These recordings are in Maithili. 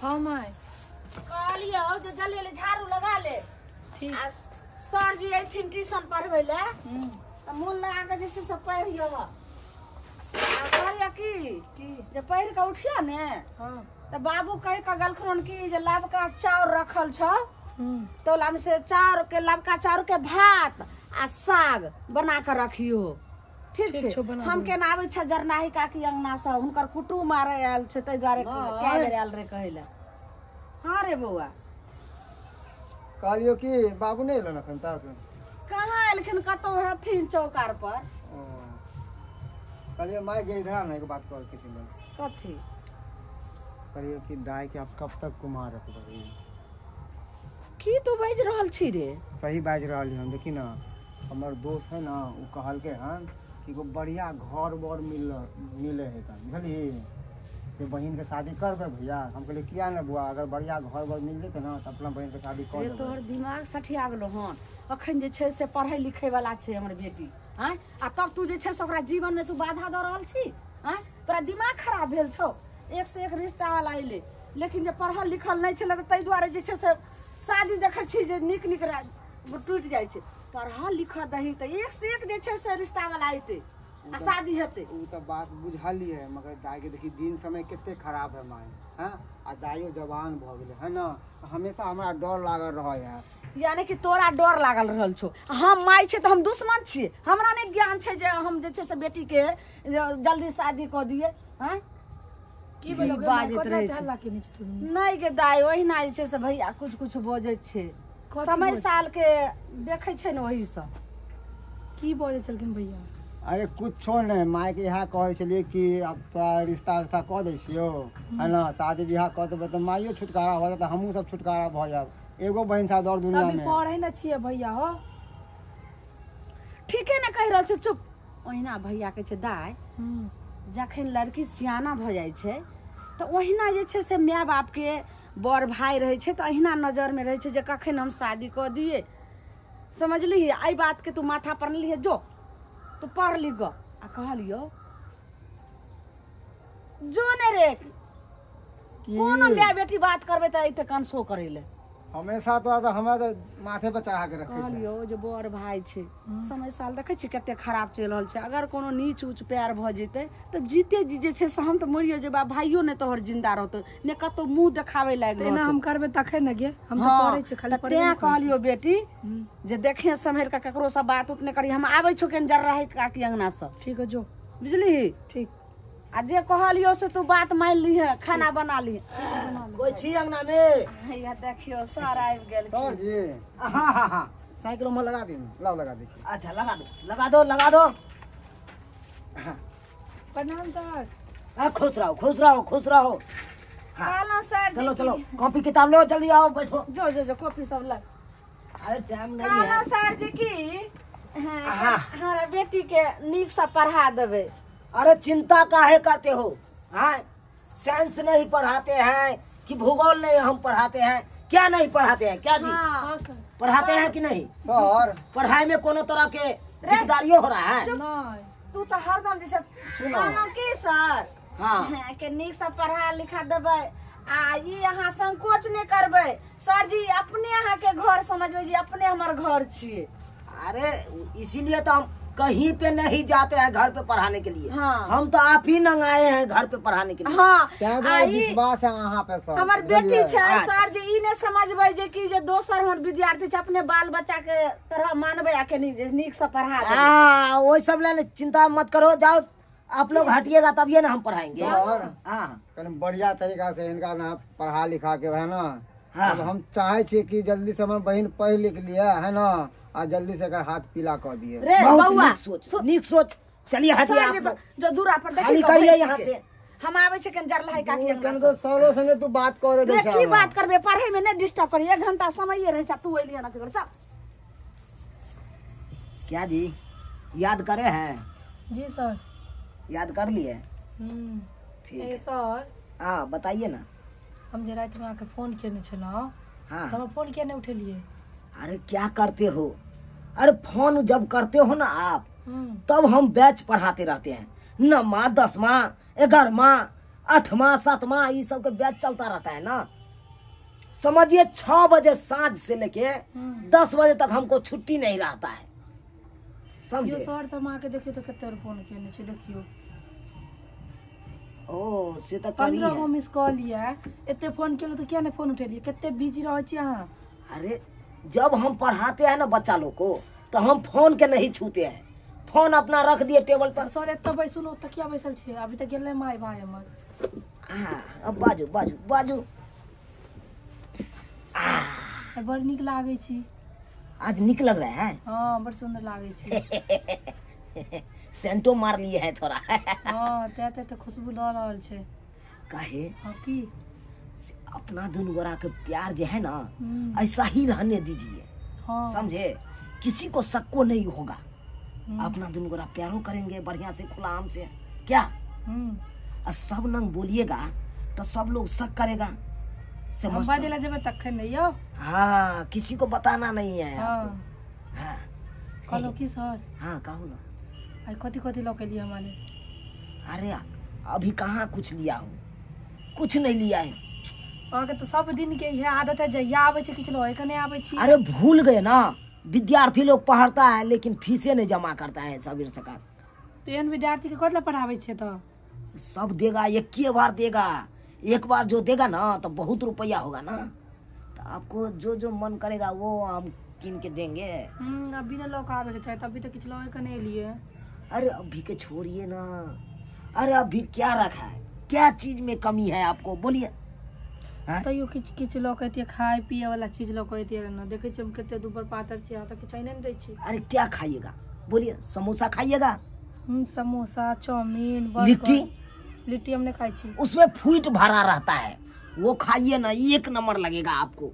हाँ माय। कहलियो जे जल्दी ले झाड़ू लगा ले। ठीक। आ सर जी अइथिन ट्यूशन पढ़बै ले त मोन लगा के जे छै से पढ़ियो। आ कहलियो की जे पढ़ि के उठियो ने। हाँ। त बाबू कहि के गेलखुन कि जे लबका चाउर रखल छौ तो ओलामे से चाउर के लबका चाउर के भात आ साग बना के रखियो। ठीक छै। हम केना आबै छै जरनाही काकी अंगना से हुनकर कुटुम आर आयल छै ताहि दुआरे कए बेर आयल रहे कहै लए। हाँ रे बौआ। कहलियो कि बाबू नहि एलन अखन तक? कहाँ एलखिन, कतौ हेथिन चौकार पर। कहलियो माय गे इधर आना, एक बात कह के छलै। कथी? कहलियो कि दाई के आप कब तक कुमार रखबै? की तू बाजि रहल छी रे? सही बाजि रहल हम। देखी ना हमर दोस्त है ना, उ कहलकै हन कि एगो बढ़िया घर बर मिले है तन, बुझलिही? से बहिन के शादी करबै भैया। हम कहलियै किया ने बुआ, अगर बढ़िया घर बर मिल जेतै ना तऽ अपना बहिन के शादी कऽ देबै। तोहर दिमाग सठिया गेलो हन। अखन जे छै से पढ़ै लिखै वाला छै हमर बेटी, आँय? आ तब तू जे छै से ओकरा जीवन मे तू बाधा दऽ रहल छी, आँय? तोरा दिमाग खराब भेल छौ। एक से एक रिश्ता वाला अयलै, लेकिन जे पढ़ल लिखल नहि छलै तऽ ताहि दुआरे जे छै से शादी देखै छी जे नीक नीक टूटि जाइ छै। पढ़ल लिखल दही तऽ एक से एक जे छै से रिश्ता वाला अयतै आ शादी हेतै। ओ तऽ बात बुझलियै, मगर दाई के देखी दिन समय कते खराब है माय। हाँ, आ दाइयो जवान भऽ गेलै है ना, हमेशा हमरा डर लागल रहै है। यानी कि तोरा डर लागल रहल छौ। हम माय छै तऽ हम दुश्मन छियै? हमरा नहि ज्ञान छै जे हम जे छै से बेटी के जल्दी शादी कऽ दियै? आँय की बाजैत रहै छै? नहि गे दाइ, ओहिना जे छै से भैया कुछ कुछ बजै छै। समय साल के देखै छै ने ओही सब। की बजै छलखिन भैया? अरे कुछो नहि, माय के इएह कहै छलियै कि आब तोरा रिश्ता उस्ता कऽ दै छियौ है ना, शादी बियाह कऽ देबै तऽ माइयो छुटकारा भऽ जायत, हमहूँ सब छुटकारा भऽ जायब। एगो बहिन छा दौड़ दुनिया में। पढ़ै ने छियै भैया हो। ठीके ने कहि रहल छै, चुप। ओहिना भैया कहै छै दाइ, जखन लड़की सियाना भऽ जाइ छै तऽ ओहिना जे छै से माय बापके बड़ भाय रहै छै तऽ अहिना नजरमे रहै छै जे कखन हम शादी कऽ दियै। समझलिही? एहि बातके तू माथा पर लिहे, जो तू पढ़ लिख गऽ। आ कहलियौ जो ने रे, कोनो माय बेटी बात करबै तऽ अइते कनसो करै लए। हमेशा तो हमरा तऽ माथे पर चढ़ा के रखै छै। कहलियौ जे बड़ भाय छै, समय साल देखै छी कते खराब चलि रहल छै। अगर कोनो नीच ऊँच पैर भऽ जेतै तऽ जीते जी जे छै से हम तऽ मरियो जेबै, भाइयो नहि तोहर जिन्दा रहतौ, ने कतौ मुँह देखाबै लागि रहतौ। एना हम करबै तखन ने गे, हम तऽ पढ़ै छियै खाली। तें कहलियौ बेटी जे देखिहे सम्हरि कऽ ककरो से बात उत नहि करी। हम आबै छौ केन जर रहै काकी अंगना से। ठीक है जो, बुझलिही? ठीक। आ जे कहलियौ से तू बात मान लिहे, खाना बना लिहे। कोई छी अंगना में? हैया देखियौ सर आबि गेल। सर जी हाँ हाँ हाँ, साइकिल में लगा दी, लाओ लगा दी। अच्छा लगा दो, लगा दो, लगा दो। प्रणाम सर। हाँ खुश रहो, खुश रहो, खुश रहो। हाँ सर चलो चलो, कॉपी किताब लो, जल्दी आओ बैठो। जो जो जो कॉपी सब ला। अरे टाइम नहीं है। सर जी की हमारा बेटी के नीक से पढ़ा देबै। अरे चिंता काहे करते हो? हाँ साइंस नहीं पढ़ाते हैं कि भूगोल नहीं हम पढ़ाते हैं, क्या नहीं पढ़ाते हैं? क्या जी? हाँ, पढ़ाते हैं कि नहीं सर? पढ़ाई में कोनो तरह के दिकदारियों हो रहा है? तू तो हरदम जैसे की सर। हाँ के नीक से पढ़ा लिखा देबै। आ ई अहाँ संकोच नहीं करबै सर जी, अपने अहाँ के घर समझबै जी, अपने हमर घर छियै। अरे इसीलिए तो हम कहीं पे नहीं जाते हैं घर पे पढ़ाने के लिए। हाँ। हम तो आप ही नंगाए हैं घर पे पढ़ाने के लिए। हाँ। विश्वास है अहाँ पे सर। हमर बेटी छै सर जी, ई नहीं समझबै जे कि जे दोसर हमर विद्यार्थी छै, अपने बाल बच्चा के तरह मानबै आ के नीक से पढ़ा देबै। हाँ वही सब ले चिंता मत करो, जाओ आप लोग हटिएगा तब ये ना हम पढ़ाएंगे। हाँ बढ़िया तरीका से इनका ना पढ़ा लिखा के है ना। हाँ। हम चाहे छियै कि जल्दी से हमर बहिन पढ़ लिख लिये है ना, आ जल्दी से अगर हाथ पीला कर दिए। रे बउआ सोच, नीक सोच। चलिए हटिए आप लोग, जो दूरा पर देखी खाली करिए यहाँ से। हम आबै छै कन जर लहै काकी अंगना से। सरो सने तू बात करे दे छै। की बात करबे, पढ़ै में नै डिस्टर्ब करी, 1 घंटा समय रहै छै, तू एलियै ना कर चल। क्या जी याद करे हैं? जी सर याद कर लिए। ठीक है सर। हाँ बताइए ना। हम जे रात में आके फोन केने छलहुँ। हाँ। तो हम फोन किया नहीं उठेलिए? अरे क्या करते हो, अरे फोन जब करते हो ना आप तब हम बैच पढ़ाते रहते हैं, 9वां 10वां 11वां 8वां 7वां ये सब के बैच चलता रहता है ना। समझिए 6 बजे सांझ से लेके 10 बजे तक हमको छुट्टी नहीं रहता है, समझे। सर तो माँ के देखियो तो कते फोन केने छै, देखियो। ओ से त करी 15 गो मिस कॉल ये, एते फोन केलो तो किया नहीं फोन उठेलिए, कते बिजी रहै छी अहाँ। अरे जब हम पढ़ाते हैं ना बच्चा लोग को तो हम फोन के नहीं छूते हैं, फोन अपना रख दिए टेबल पर। सर एत बैसू न, ओत किया बैसल छी, अभी तक गेलै माय भाई हमर। हाँ अब बाजू बाजू बाजू। बड़ नीक लागै छी आज, निक लग रहा है। हाँ बड़ सुंदर लागै छी। सेंटो मार लिए है थोड़ा। हाँ ते ते ते खुशबू दऽ रहल छै। काहे? हाँ की अपना दुनू गोरा के प्यार जो है ना ऐसा ही रहने दीजिए। हाँ समझे, किसी को शक्को नहीं होगा। अपना दुनू गोरा प्यारो करेंगे बढ़िया से खुला आम से, क्या और सब नंग बोलिएगा तो सब लोग शक करेगा। हम बाजेला जेबै तखन नहीं यो। हाँ किसी को बताना नहीं है। हाँ हाँ कहलो की सर? हाँ कहू ना। आई कथी कथी लऽ के लिए हमारे? अरे अभी कहाँ कुछ लिया हूँ, कुछ नहीं लिया है। अहाँके तो सब दिन के इहे आदत है, जहिया आबै छै किछु लऽ के नहीं आबै छी। अरे भूल गए ना, विद्यार्थी लोग पढ़ता है लेकिन फीसे नहीं जमा करता है सबेर सकाल। तो एहन विद्यार्थी के कथी ला पढ़ाबै छै? तो सब देगा, एक बार देगा, एक बार जो देगा ना तो बहुत रुपया होगा ना, तो आपको जो जो मन करेगा वो हम किन के देंगे। अभी ना लऽ के आबे के चाही, अभी तो किछु लऽ के नहीं लिए। अरे अभी के छोड़िए ना, अरे अभी क्या रखा है, क्या चीज में कमी है आपको बोलिए। तैयो किछु किछु लऽ के एतियै, खाय पिए वाला चीज लऽ के एतियै ना। देखै छियै हम कते दुबर पातर छी, अहाँ तऽ किछु आनिए नहि दै छी। अरे क्या खाइएगा बोलिए? समोसा खाइएगा? Samosa, chow mein, burger. लिट्टी? लिट्टी हम नहीं खाई छी। उसमें फूट भरा रहता है, वो खाइए ना, एक नंबर लगेगा आपको,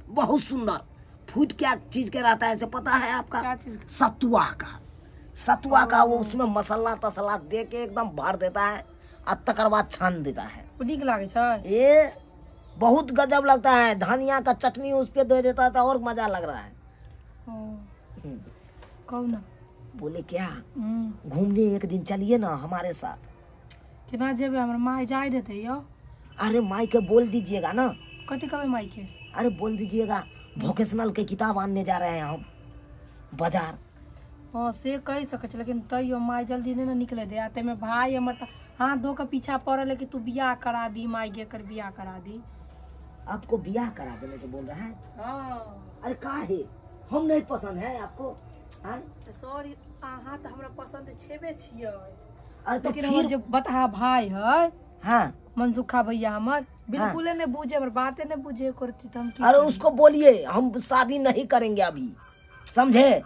बहुत सुंदर। फूट क्या चीज के रहता है से पता है आपका? क्या चीज? सतुआ का, सतुआ का वो उसमें मसाला तसला दे के एकदम भर देता है और तकर बाद छान देता है। नीक लागे छै? ये बहुत गजब लगता है। धनिया का चटनी उस पे दे देता है तो और मजा लग रहा है। कहू ना। बोले क्या घूमने एक दिन चलिए ना हमारे साथ। केना जेबै, हमर माय जाय देतै यो। अरे माई के बोल दीजिएगा ना। कथी कहबै माई के? अरे बोल दीजिएगा वोकेशनल के किताब आनने जा रहे हैं हम बाजार। हाँ से कहि सकै छी, लेकिन तैयो माय जल्दी नहीं ना निकले दे। आ ताहिमे भाई हमर तऽ हाथ धो के पीछा पड़ल है कि तू बियाह करा दी माई के, एकर बियाह करा दी। आपको बियाह करा देने को बोल रहा है? हाँ। अरे काहे, हम नहीं पसंद है आपको? हाँ सॉरी, अहाँ तऽ हमरा पसंद छेबे छियै। अरे तो लेकिन हमर जे बतहा भाई है, हाँ मनसुखा भैया हमर, बिल्कुल नहीं बुझे, हमर बाते नहीं बुझे करती। तो हम की अरे उसको बोलिए हम शादी नहीं करेंगे अभी, समझे?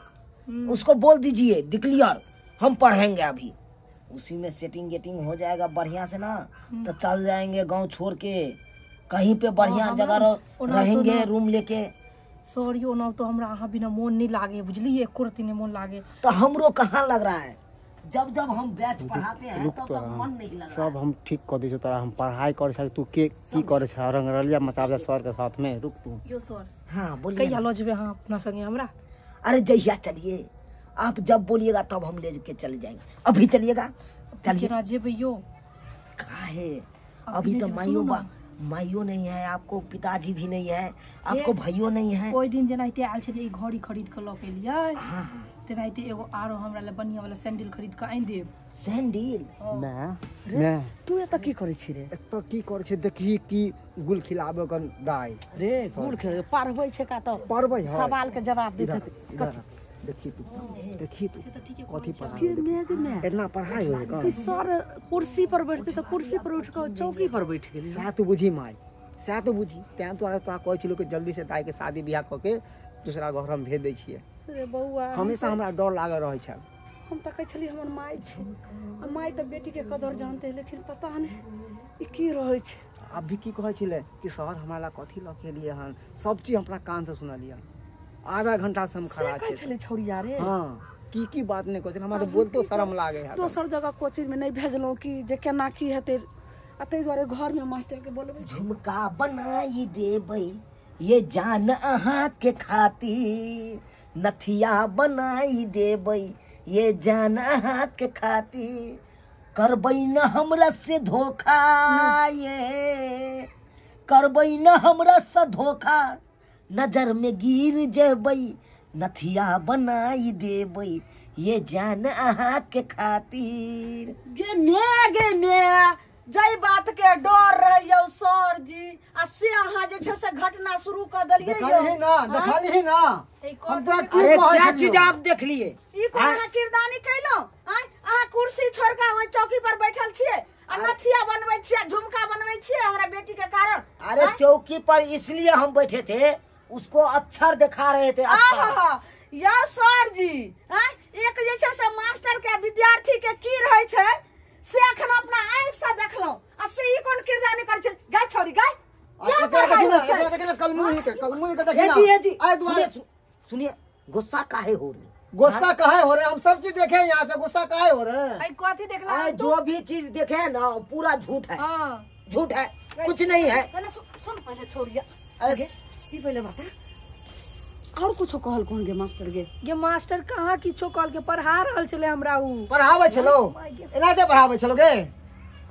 उसको बोल दीजिए डिक्लियर हम पढ़ेंगे अभी, उसी में सेटिंग गेटिंग हो जाएगा बढ़िया से ना, तो चल जाएंगे गांव छोड़ के कहीं पे बढ़िया जगह रहेंगे रूम लेके। सॉरी ओना तो हमरा अहाँ बिना मोन नहीं लागे बुझलिए, एको रत्ती नहीं मोन लागे। तो हमरो कहाँ लग रहा है, जब जब हम बैच पढ़ाते हैं तब तब मन नहीं लग रहा। सब हम ठीक कर दै छौ तोरा, हम पढ़ाई करे छ तू के की करे छ, रंगरलिया मचाब जा सर के साथ में। रुक तू यो सर। हां बोलिए। कहिया लऽ जेबै अहाँ अपना संगे हमरा? अरे जहिया चलिए, आप जब बोलिएगा तब हम ले के चले जाएंगे। अभी चलिएगा? चलिए केना जेबै यो? काहे अभी तो माइयो माइयो नहीं है आपको, पिताजी भी नहीं है आपको, भाइयो नहीं है। ओहि दिन जेनाहिते आयल छलियै ई घड़ी खरीद के लऽ के एलियै, तेनाहिते एगो आरो हमरा लए बढ़िया वाला सैंडल खरीद के आनि देब। सैंडल? मैं तू एतऽ की करै छी रे? एतऽ की करै छै देखही की गुल खिलाबे कन दाइ रे, गुल खिलाबे पढ़बै छै का? तऽ पढ़बै है, सवाल के जवाब देत। देखी तू, देखी तू कथी पढ़ाई, इतना पढ़ाई होय का कि सर कुर्सी पर बैठते तऽ कुर्सी पर उठ के चौकी पर बैठ गेली। सएह तू बुझी माय, सएह तू बुझी। तें तोरा तोरा कहै छलौ कि जल्दी से दाइ के शादी बियाह कऽ के दूसरा घर हम भेज दै छियै। रे बौआ हमेशा हमरा डर लागल रहै छल। हम तऽ कहै छलियै हमर माय छै, आ माय तऽ बेटी के कदर जानते, लेकिन पता नहि ई की रहै छै। अभी की कहै छलै कि सर हमरा ला कथी लऽ के एलियै हन, सब चीज अपना कान से सुनलियै, आधा घंटा से हम खड़ा कहै छलै छौड़िया रे। हाँ की की बात नहीं कहै छलै, हमरा तऽ बोलतो शरम लागे है। दोसर जगह कोचिंग में नहीं भेजलहुँ कि जे केना की हेतै, आ ताहि दुआरे घर में मास्टर के बोलबै। झुमका बनाई देबै ये जान अहाँ के खातिर, नथिया बनाई देबै ये जान अहाँ के खातिर, करबै न हमरा से धोखा, ये करबै न हमरा से धोखा, नजर में गिर जेबै नथिया बनाई देबै ये जान अहाँ के खातिर। गे मे जै बात के डर रहे सर जी आ से अहाँ जे छै से घटना शुरू कर देलियै। देखलही ना, देखलही ना हम तोरा की अरे कहै क्या छलियौ? चीज आप देख लिए? ई कोन अहाँ किरदानी कैलहुँ? आँय अहाँ कुर्सी छोड़ के ओहि चौकी पर बैठल छियै आ नथिया बनबै छियै, झुमका बनबै छियै हमरा बेटी के कारण। अरे चौकी पर इसलिए हम बैठे थे, उसको अक्षर दिखा रहे थे, अक्षर। आहा या सर जी आँय एक जे छै से मास्टर के विद्यार्थी के की रहै छै से अखन अपना आँखि से देखलहुँ आ से ई कोन किरदानी करै छै? गाय छोरी गाय आ एकरा देखी ना, एकरा देखी ना, कलमुही के, कलमुही के देखी ए ना। जी, ए जी, आइ दुआरे सुनिए, सुनिए, गुस्सा काहे हो रहे? गुस्सा काहे हो रहे? हम सब चीज देखे यहाँ से, गुस्सा काहे हो रहे? आई कथी देखला? अरे जो भी चीज देखे है ना पूरा झूठ है। हाँ झूठ है, कुछ नहीं है। पहले सुन पहले छोड़िया। अरे ई पहले बता और कुछो कहल कोन गे मास्टर गे? गे मास्टर कहाँ किछो कहल के पढ़ा रहल छले हमरा उ। पढ़ाबै छलो, एनाहिते पढ़ाबै छलो गे।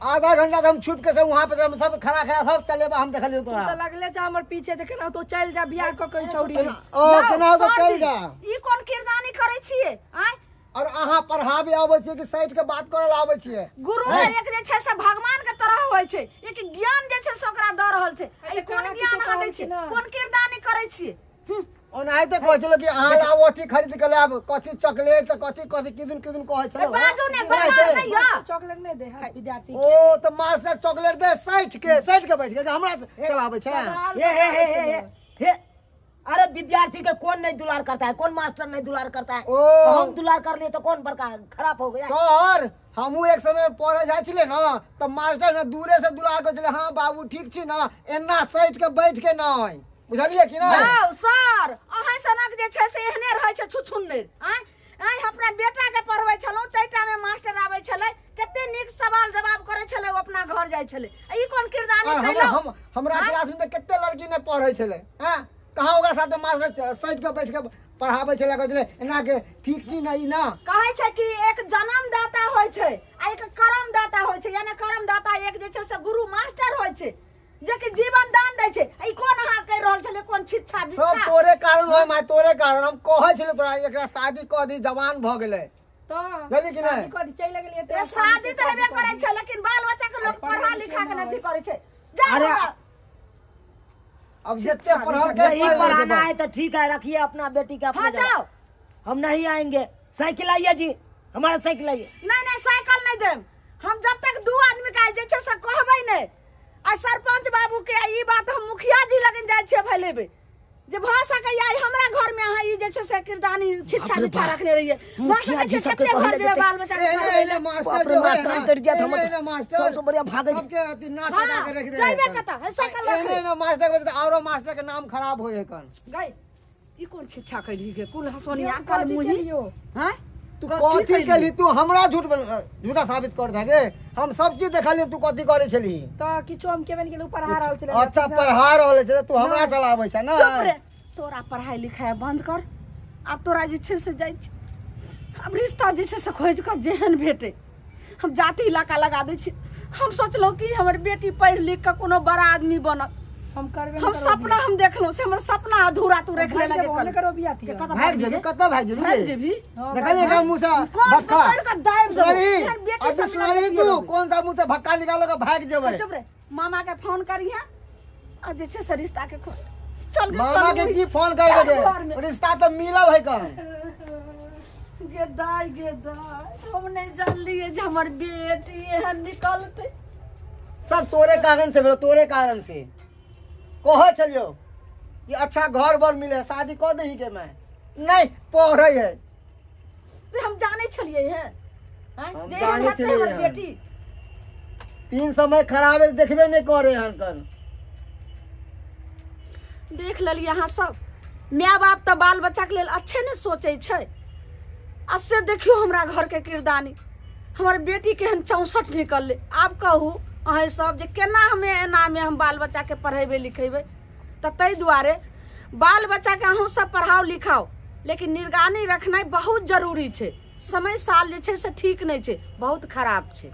आधा घंटा से हम छुप के सब वहाँ पे हम सब खड़ा खड़ा सब चले हम देखलियो तू तोरा। तो लगले जा हमर पीछे जे केना तो चल जा बियाह क के छौड़ी। ओ केना तो चल जा। ई कोन किरदानी करै छियै? आँय और अहाँ पढ़ाबे आबै छियै कि साइड के बात करे ला आबै छियै? गुरु एक जे छै से भगवान के तरह होइ छै, एक ज्ञान जे छै से ओकरा द रहल छै। ई कोन ज्ञान अहाँ दै छियै? कोन किरदानी करै छियै? ओनाहिते कहै छलो कि अहाँ लाउ अथी खरीद के लाब, कथी चॉकलेट त कथी कथी किदुन किदुन कहै छलो। बाजू ने बाजू नहीं या चॉकलेट नहीं दे है विद्यार्थी के। ओ त मास्टर चॉकलेट दे 60 के 60 के बैठ के हमरा चलाबै छै। हे हे हे हे हे, अरे विद्यार्थी के कौन नहीं दुलार करता है? कौन मास्टर नहीं दुलार करता है? ओ हम दुलार कर लिए तो कौन बड़का खराब हो गया? सर हमहू एक समय पढ़े जाय छले ना त मास्टर ने दूरे से दुलार कर छले, हां बाबू ठीक छी ना, एना 60 के बैठ के नहीं, बुझलिए कि नहीं? हां सर अहाँ सनक जे छै से एहने रहै छै छुछुन्नर। आँय आँय अपना बेटा के पढ़बै छलहुँ तैटा में मास्टर आबै छलै, कते नीक सवाल जवाब करै छलै, ओ अपना घर जाइ छलै। ई कोन किरदानी कैलौ? हम हमरा क्लास में त कते लड़की ने पढ़ै छलै, हां कहाँ ओकरा साथ मास्टर 60 के बैठ के पढ़ाबै छलै, कहै छलै एना के ठीक छी ना ई ना। कहै छै कि एक जन्मदाता होइ छै आ एक कर्मदाता होइ छै, यानी कर्मदाता एक जे छै से गुरु मास्टर होइ छै जे कि जीवन दान दै छै। ई कोन अहाँ कहि रहल छलै? कोन शिक्षा सब बिच्छा? तोरे कारण होय माय, तोरे कारण। हम कहै छलै तोरा एकरा शादी कऽ दी, जवान भऽ गेलै तो बुझली कि नहीं? शादी कऽ दी, चलि गेलियै ए शादी तऽ हेबे करै छै लेकिन बाल बच्चा के लोक पढ़ा लिखा के नहीं करै छै। जा अरे अब जितने पढ़ल के नहीं पढ़ाना है तो ठीक है, रखिए अपना बेटी का अपने। हाँ जाओ, हम नहीं आएंगे। साइकिल आइए जी, हमारा साइकिल आइए। नहीं नहीं साइकिल नहीं देम हम, जब तक दू आदमी के जे छै से कहबै नहीं। आ सरपंच बाबू के ई बात हम मुखिया जी लगन जाइ छियै फैलेबै जे भऽ सकैया हमरा घर में अहाँ ई जे छै से किरदानी शिक्षा बिच्छा रखने रहियै। मुखिया जी सबके कहले जेबै बाल बच्चा के एने एने मास्टर जो है काम कर दिया था, एने मास्टर सबसे बढ़िया भागे सबके अथी नाक कटा के रख दे। जाइबे कत है साइकिल रख एने एने मास्टर के औरो मास्टर के नाम खराब होय कन गई। ई कोन शिक्षा कैली गे? कुल हसोनिया कल मुही हां तू कथी केली? तू हमरा झूठा साबित कर दे। हम सब चीज देखलियै तू कथी करै छली। त किछो हम केबे नहीं केलु, पढ़ा रहल छलै। अच्छा पढ़ा रहल छलै, तू हमरा चलाबै छ ना? चुप रे, तोरा पढ़ाई लिखाई बंद कर। आब तोरा जे छै से जाइ छी, आब रिश्ता जे छै से खोजि कऽ जेहन भेटै हम जाति इलाका लगा दै छी। हम सोचलहुँ कि हमर बेटी पढ़ि लिख कऽ कोनो बड़ा आदमी बनत, हम करबे। हम सपना हम देखलहुँ से हमर सपना अधूरा तू रख लेलक। हम करो बियाह थी। भाग जेबी, कतऽ भाग जेबी? भाग जेबी देखलियै एकरा मुँह से भक्का कर के दाबि देबौ। बेटी से सुनलही तू कौन सा मुँह से भक्का निकालो के भाग जेबै? चुप रे, मामा के फोन करिहे आ जे छै से रिश्ता के खोज। चल मामा के की फोन करबे गे? रिश्ता तऽ मिलल है कन। गे दाई गे दाई, हम नहीं जानलियै जे हमर बेटी एहन निकलतै। सब तोरे कारण से भेलो, तोरे कारण से। कहै छलियौ कि अच्छा घर बर मिले, शादी कऽ दही के मैं नहीं पढ़ै है। हम जानै छलियै हैं जे एहन हेतै हमर बेटी। तीन समय खराब है, देखबे नहीं करे हन कन। देख लेलियै अहाँ सब, my बाप तऽ बाल बच्चा के लेल अच्छे ने सोचै छै। आ से देखियौ हमरा घर के किरदानी, हमर बेटी केहन 64 निकललै। आब कहू अहाँ सब जे केना हमे एनामे हम बाल बच्चाके पढ़ेबै लिखेबै? तऽ ताहि दुआरे बाल बच्चाके अहूँ सब पढ़ाओ लिखाओ, लेकिन निगरानी रखनाइ बहुत जरूरी छै। समय साल जे छै से ठीक नहि छै, बहुत खराब छै।